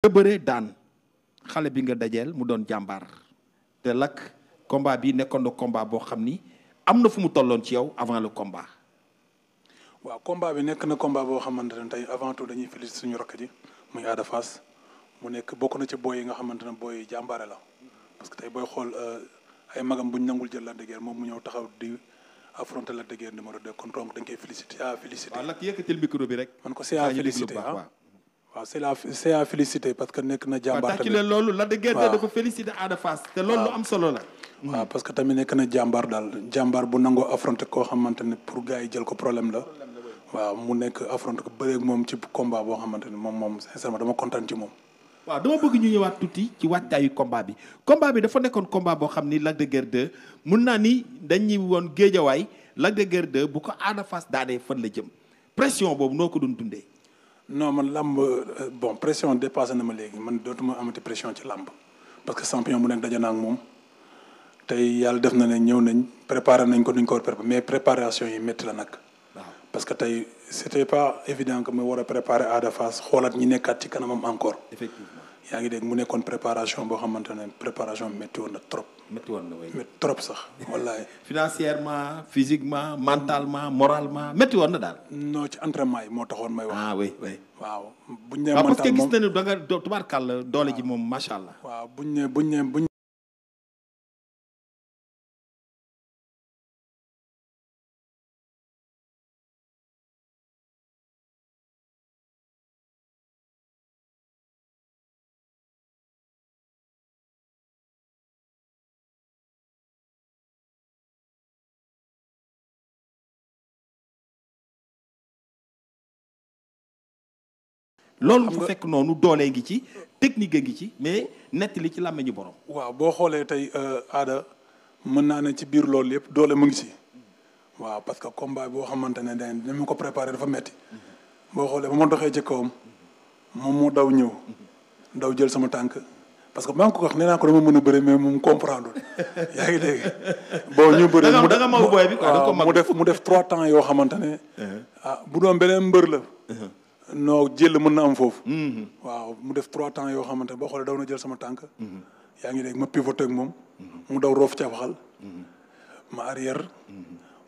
nga bëree daan xale bi nga dajeel mu doon jàmbaar te Lac combat bi nekkoon na combat boo xam ni am na fu mu tolloon ci yow avant le combat. waaw combat bi nekk na combat boo xamante ne tey avant tout dañuy féliciter suñu rakk ji muy Ada Fass mu nekk bokk na ci booy yi nga xamante ne booy jàmbaare la parce que tey booy xool ay magam bu ñu nangul jël Lac de Guiers moom mu ñëw taxaw di affronter Lac de Guiers numéro 2 kon donc dañ koy féliciter waaw Lac yëkkatil micro bi rek. man ko c'est à féliciter waaw c'est à féliciter parce que nekk na jàmbaar tamit. leen loolu Lac de Guiers dafa féliciter Ada Fass te loolu lu am solo la. waaw parce que tamit nekk na jàmbaar daal jàmbaar bu nangoo affronter koo xamante ne pour gars yi jël ko problème la. waaw mu nekk affronter ko bëreeg moom ci combat boo xamante ne moom sincèrement dama kontaan ci moom. waaw dama bëgg ñu ñëwaat tuuti ci waajtaayu combat bi dafa nekkoon combat boo xam ni Lac de Guiers 2 mun naa ni dañuy woon géejawaay Lac de Guiers 2 bu ko Ada Fass daanee fan la jëm pression boobu noo ko doon dundee. non man làmb bon pression dépassé na ma léegi man dootuma amati pression ci làmb parce que champion bu nekk daje naa ak moom tey yàlla def na ne ñëw nañ préparé nañ ko nuñ ko war préparé mais préparation yi métti la nag. parce que tey c'était pas évident que mu war a préparer Ada Fass xoolaat ñi nekkaat ci kanamam encore. effectivement yaa ngi dégg mu nekkoon préparation boo xamante ne préparation métti woon na trop. métti woon na oui métti trop sax wallahi. financièrement physiquement mentalement moralement métti woon na daal. non ci entraînement yi moo taxoon may wax. ah oui oui. waaw buñ nee parce que gis nañu da nga tubaarkàlla doole ji moom macha allah. waaw buñ nee loolu fa fekk noonu doolee ngi ci technique a ngi ci mais nett li ci làmmeñu borom. waaw boo xoolee tey Ada mën naa ne ci biir loolu yëpp doole mu ngi si waaw parce que combat boo xamante ne dañ ma ko préparé dafa metti boo xoolee ba ma doxee ci kawam moom moo daw ñëw daw jël sama tànk parce que maa ngi ko wax nee naa ko dama mën a bëri mais moom comprendre yaa ngi dégg. bon ñu bëri da nga mag booy bi quoi mu def 3 temps yoo xamante ne. bu doon beneen mbër la. non jël mën na am foofu. waaw mu def 3 temps yoo xamante ne boo xoolee daw na jël sama tànk. yaa ngi dégg ma pivoté ak moom. mu daw roof cabaxal. ma arrière.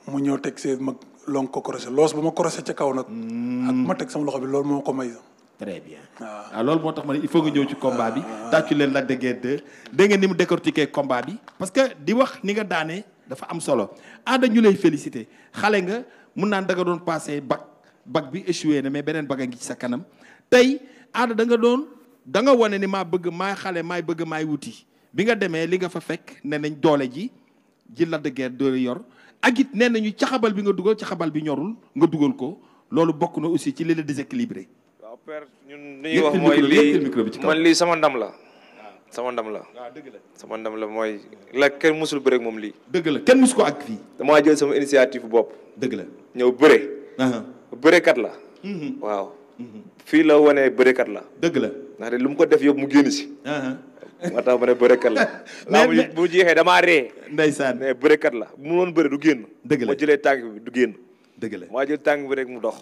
mu ñëw teg see ma lonk ko croisé loos ba ma croisé ca kaw nag. ak ma teg sama loxo bi loolu moo ko may. très bien waaw loolu moo tax ma ne il faut nga ñëw ci combat bi. tàccu leen Lac de Guiers 2 dégg nga ni mu décortiquer combat bi. parce que di wax ni nga daanee dafa am solo Ada ñu lay féliciter xale nga mun naan da nga doon passé bac bi échoué na mais beneen bac a ngi ci sa kanam tey Ada da nga wane ni maa bëgg maay xale maay bëgg maay wuti bi nga demee li nga fa fekk ne nañ doole ji Lac de Guiers 2 yor ak it nee nañu caxabal bi nga dugal caxabal bi ñorul nga dugal ko loolu bokk na aussi ci li la déséquilibré. waaw père ñun li ñuy wax mooy lii man lii sama ndam la. sama ndam la. waaw dëgg la sama ndam la mooy la kenn musul bëre ak moom lii. dëgg la kenn mus ko ak fii. damaa jël sama initiative bopp. dëgg la ñëw bëre. bërekat la. waaw. fii la wane bërekat la. dëgg la ndax de lu mu ko def yëpp mu génn si. moo tax ma ne bërekat la. mais bu jeexee damaa ree. ndeysaan mais bërekat la bu mu doon bëre du génn. dëgg la ma jëlee tànk bi du génn. dëgg la maa jël tànk bi rek mu dox.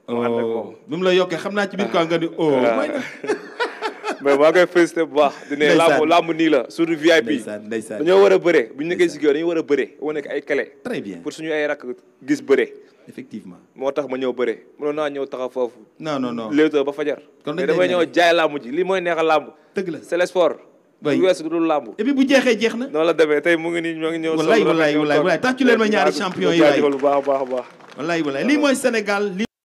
ma ànd ak moom bi mu la yokkee xam naa ci biir quoi nga ni mais maa koy félicité bu baax. di ne làmb nii la surtout VIP. ndeysaan dañoo war a bëre bu ñu nekkee si dañoo war a bëre wane nekk ay clé. très bien pour suñu ay rakk gis bëre. effectivement moo tax ma ñëw bëre mënoon naa ñëw taxaw foofu. non léewtoo ba fajar. kon mais damay ñëw jaay làmb ji lii mooy neexal làmb. dëgg la c'est le sport. oui lu weesu dul làmb. et puis bu jeexee jeex na. noonu la demee tey mu ngi nii ñoo ngi ñëw. wallaay tàccu leen ma ñaari champion yi waay bu baax a baax. wallaay lii mooy Sénégal.